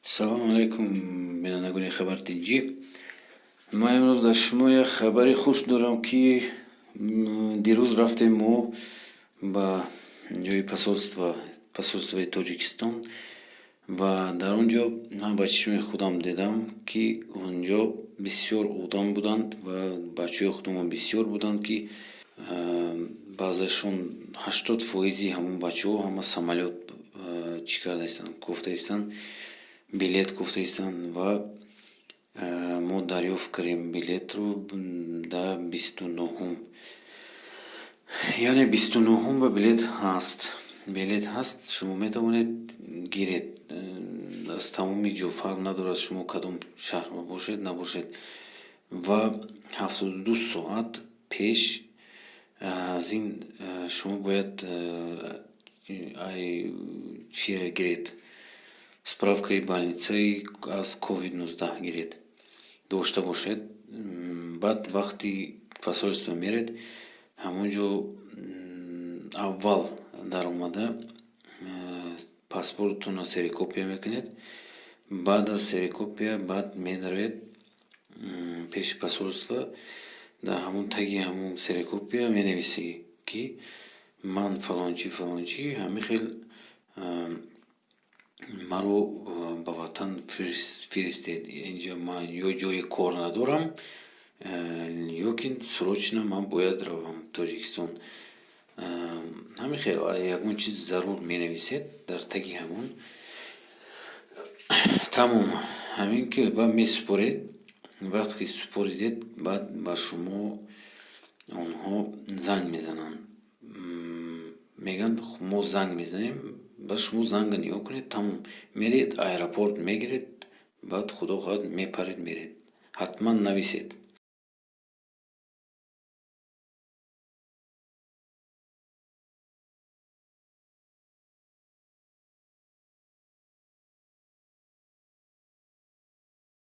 Салому алайкум, бинандагони Хабар Тҷ. Ман имрӯз дар шумо як хабари хуш дорам, ки дирӯз рафтем мо ба ҷои посольство, посольствои Тоҷикистон, ва дар он ҷо ман ба чишми худам дидам, ки он ҷо бисёр одам буданд ва бачаҳои худамон бисёр буданд, ки баъзешон, 80 фоизи ҳамон бачаҳо ҳама самолёт чӣ карда истанд, кофта истанд, билет кофта истанд. Ва мо дарёфт кардем билетро да 29-ум, яъне 29-ум ба билет ҳаст, билет ҳаст, шумо метавонед гиред аз тамоми ҷо, фарқ надорад, шумо кадом шаҳр бошед, набошед. Ва 72 соат пеш аз ин шумо бояд чиро гиред, справкаи больницаи аз ковид-19 гиред, дошта бошед. Баъд вақти посольство меред, ҳамон ҷо аввал даромада паспортатонро ксерокопия мекунед. Баъд аз ксерокопия баъд медароед пеши посольство, дар ҳамон таги ҳамон ксерокопия менависӣ, ки ман фалончи, фалончи, ҳамин хел маро ба ватан фиристед, инҷо ман ё ҷои кор надорам, ё ки срочно ман бояд равам Тоҷикистон. Ҳамин хел ягон чиз зарур менависед дар таги ҳамон. Тамом, ҳамин ки баъд месупоред. Вақте ки супоридед, баъд ба шумо онҳо занг мезананд, мегӯянд: «Мо занг мезанем». Баъд шумо занга нигоҳ кунед, тамом, меред аэропорт, мегиред, баъд, худо хоҳад, мепаред, меред. Ҳатман нависед.